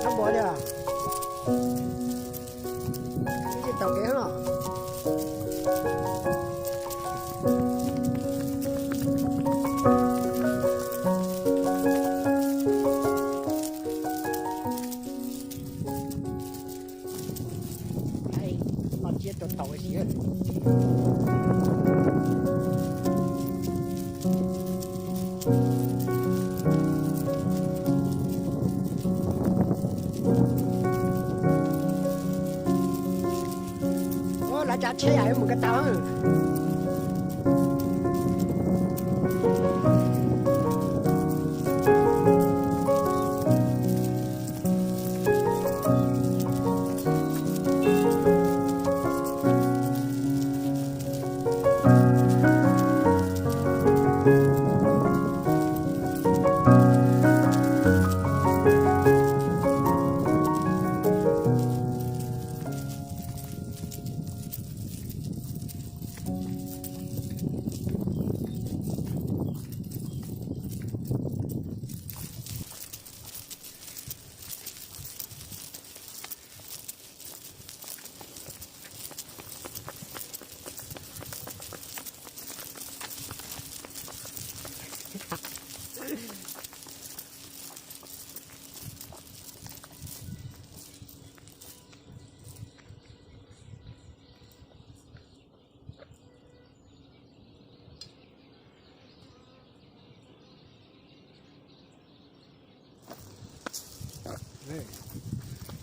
Sab npua li os. Tsis tau kev os. Noj tsiab rau taus ua si. Ua, lav tsav tsheb yam yuav mus ko taw.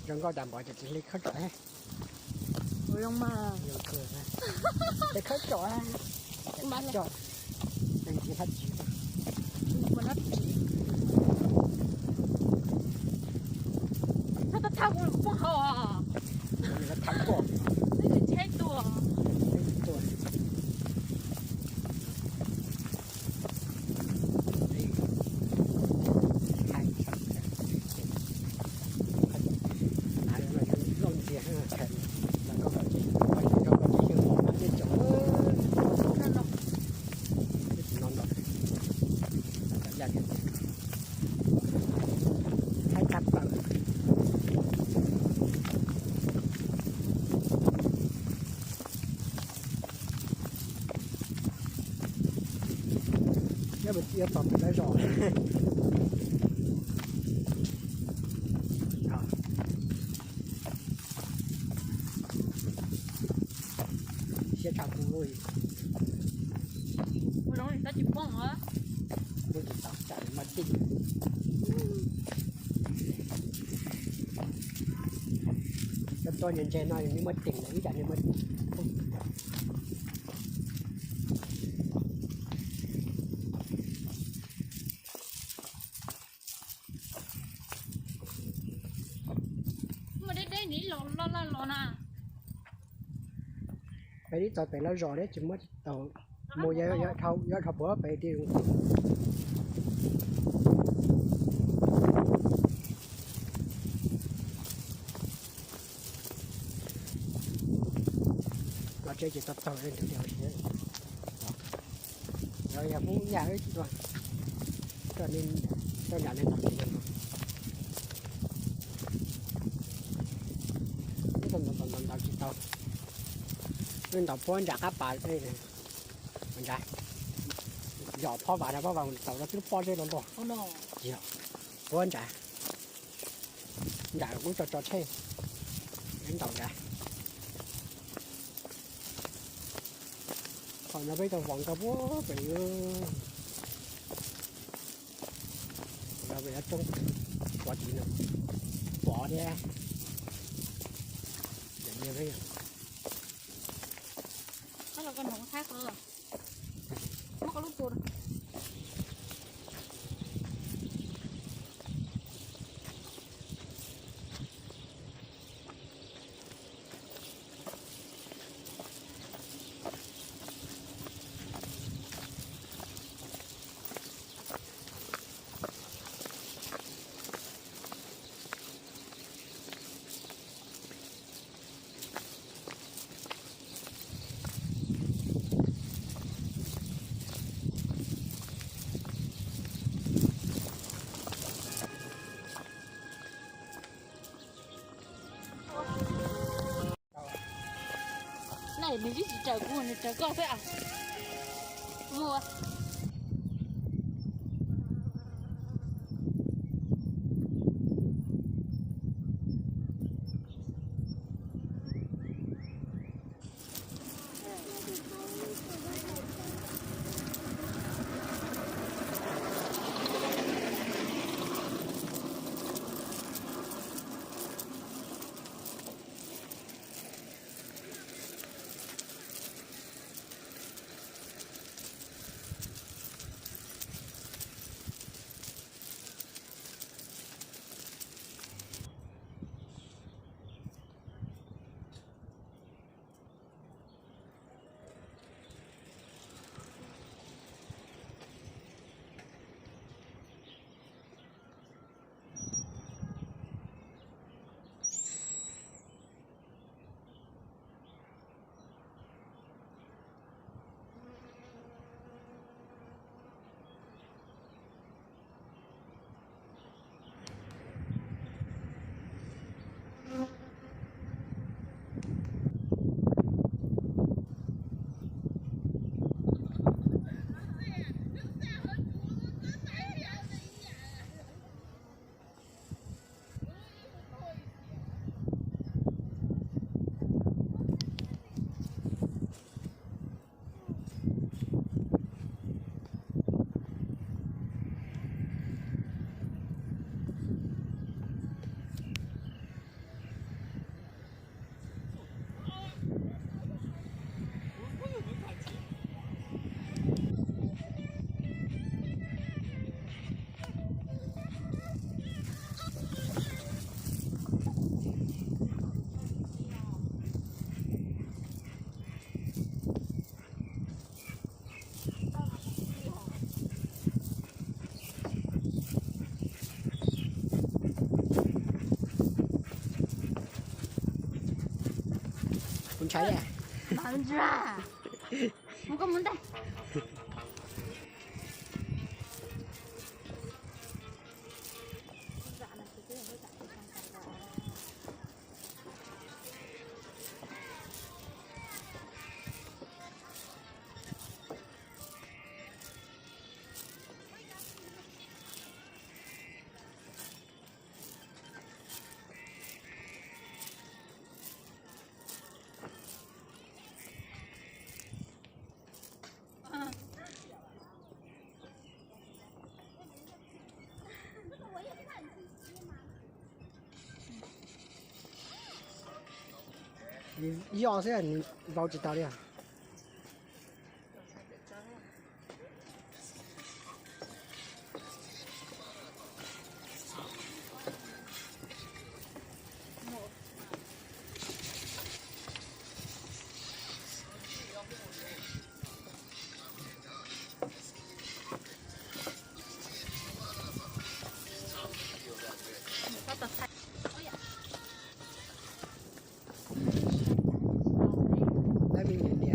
Zoo nkauj tas npaum ces cia li khawb tsom thiab. Ua zoo mas. Cia li khawb tsom, khawb tsom. Ua dab tsi? Txhob thab kuv los kuv poob hauv os. Nws thab koj. Neb tsis tsheb tuaj. Neb tsis tuaj. Haib tag plaws. Nyob mus txij yuav txog pem lawv zos. Siab tshaj kuv. Ua zoo li tab tsis poob os. Kuv tsis tau tsam mas tij. Cov tuaj ntse ntse no nws muaj teem lawm ib yam nws muaj. Muaj deb deb nws ib los loj loj los na. Peb tib txog pem lawv zos thiab tsis muab tsis tau mus, yuav dhau puag pem ti. Los tsev ces tau taug li ntawd li. Yog yog Hmoob Yaj wb tsis tuaj, tuaj li, tuaj nram li ntawd tsis tau, ntaus ntaus ntaus tsis tau. Wb ntaus puag nram qab pas, nram, yog phob vas na, phob vas ntaus rau twb lub pob zeb los npog. Yog puag nram, nram ub tso tso tsheb, wb ntaus nrad. Qhov no peb tau vos nkauj puag pem. Los pem cov roob pov tid no, pov thiab. Qhov los koj nov thab ko, muab koj lub tua. Nws tsis raws kuv, nws raws koj xwb. Mus. Kuv ntshai. Mus koj mus ntej. Yog xwb nws vau tsis tau li. Tab me nyuam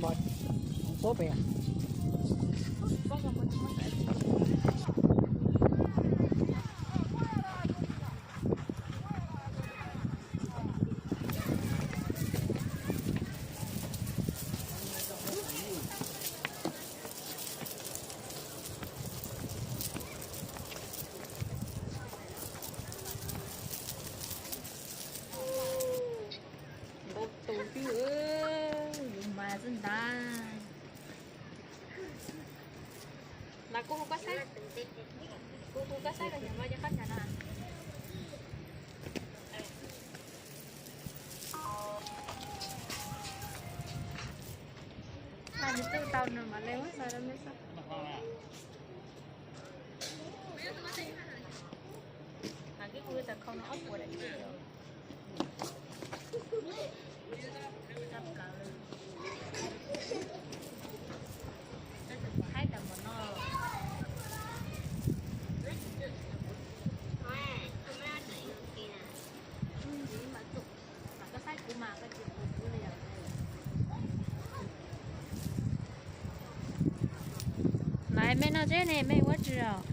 Ntau tus twb yuav mas xwb ntag. Mas kuv hu koj saib, kuv hu koj saib koj nyob vaj qab ntawd no. Mas nws twb tau nws mam li muab xa rau nws xwb. Mas kib kuv txawm khau no ob puas daim. Haib tas npaum no. Mas koj saib kuv mas koj tsis kuv kuv li os. Naiv mej noj tseb ne, mej ua tsi os?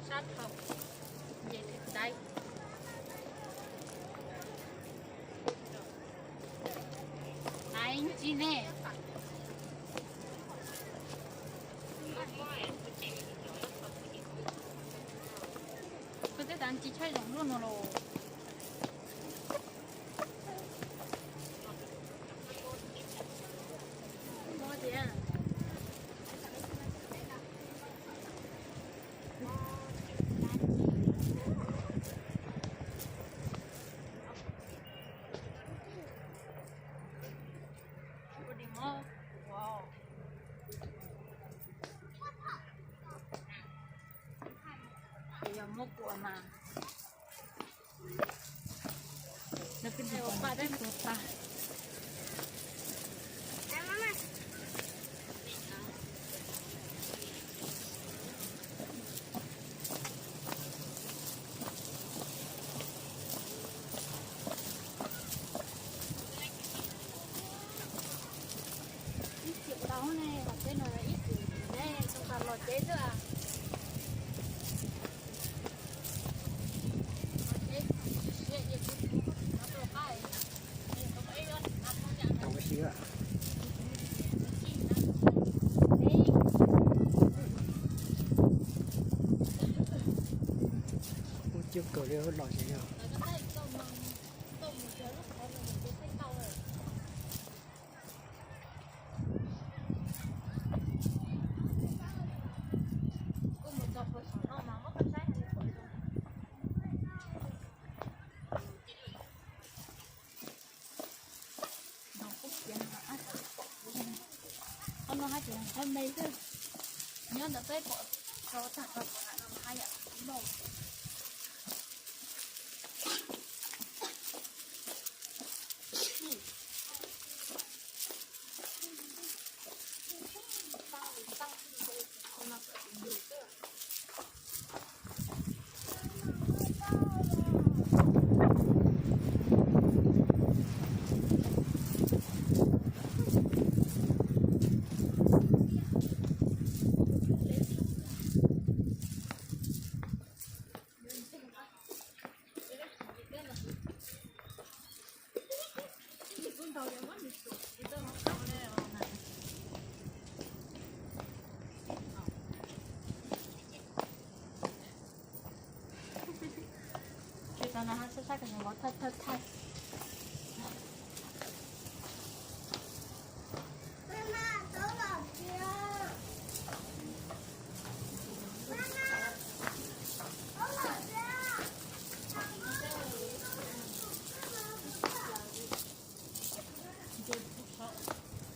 Sab dhau, nce thiab dai. Naiv tsis ne. Koj twb tas tsis tshaib zoo luaj no los. Yog muab kua mas, no peb ua paj peb tua tag. Ib txwm tau ne, peb no ib txwm ne, xyoo tas los cev xwb. Ua cwj kawg li los tsev yog. Qhov no haj tseem qhov me xwb, nyob ntawm peb pom rau tag rau qhov no haj yam npau.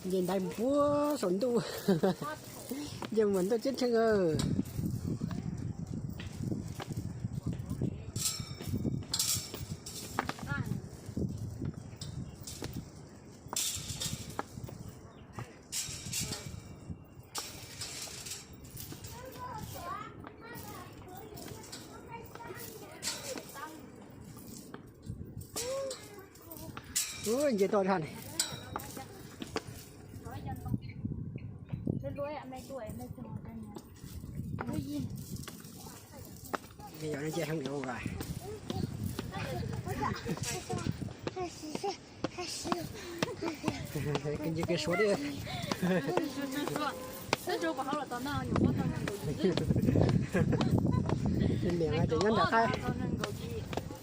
Nce ntais puag saum ntuj, nce mus ntuj ceeb tsheej. Ua nce toj dhaj ne. Me yog nce heev li ua. Nce kev suav li. Niam mas tseem nyob nram qab,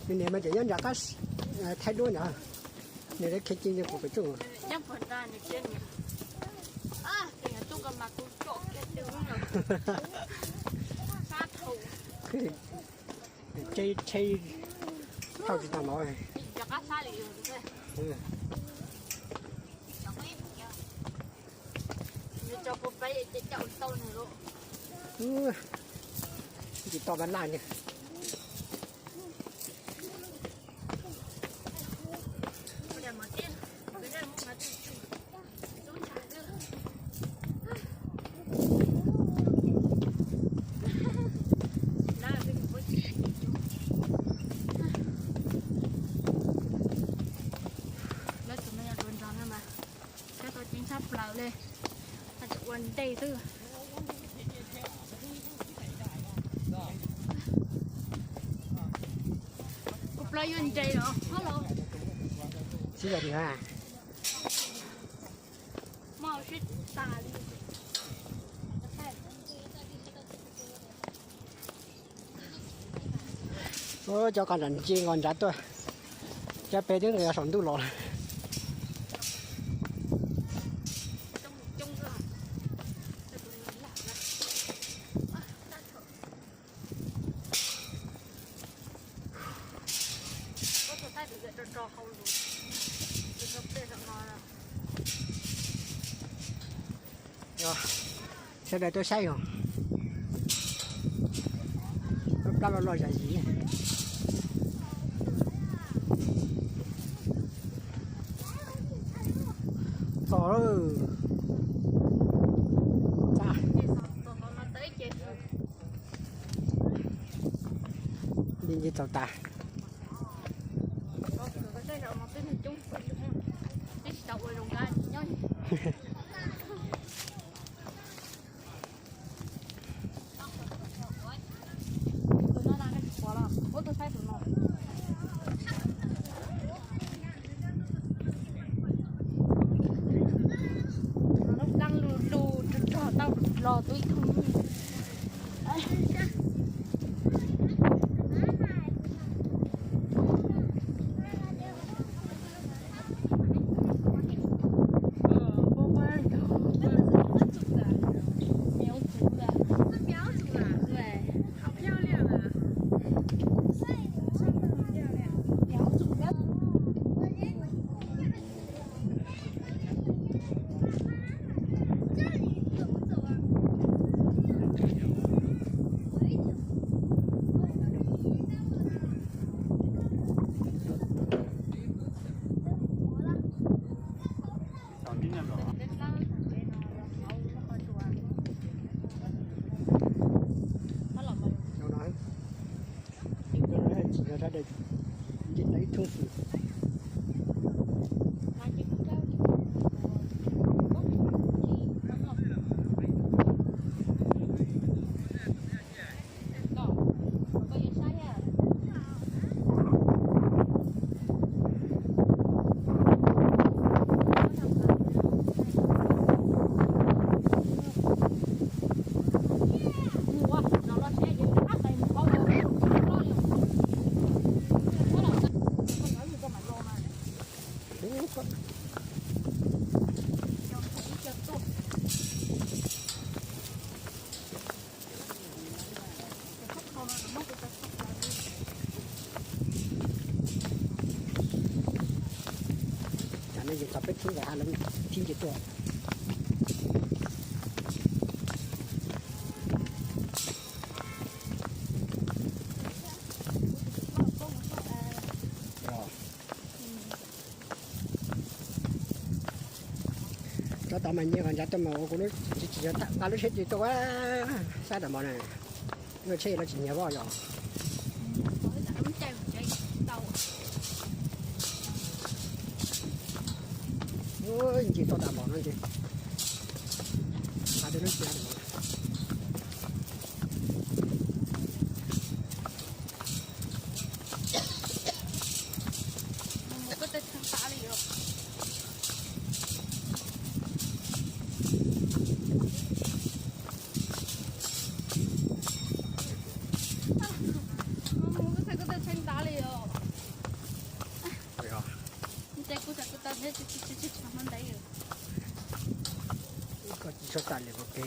niam mas tseem nyob nram qab thaij duab ntawd. Nws lawv khiav ceev kuv pem tsooj. Tsheb, tsheb thauj tsis tau no. Tsis tau laj laj li. Lawv tus no yog tus nrog no mas, kab tau ceev tshaj plaws li, tseem ua ntej xwb. Kuv plaub yuav nres los. Sib zog li ha. Maj sib tas li. Cov qos nram ntsis nqos nrad tuaj, cov peb twb nqis saum ntuj los. Sawv daws tuaj saib os. Plab loj loj zam zis. Txog lawm. Nce nce txaus tas. Daj lug lug rog rog tau los tub ib tug. Peb thib nqes hav lawv thib nce tuaj. Tsob tod mas nyias nqa ntshav tuaj mas ua kuv lub tsis tsis nqa lub tsheb tis tuaj sab tam mov na. Lub tsheb los tsis nyiag voj yom. Ncig toj tam mov no ntsis. Nqa tej lub tsheb tam mov. Koj tsis tshua tam li ua ke.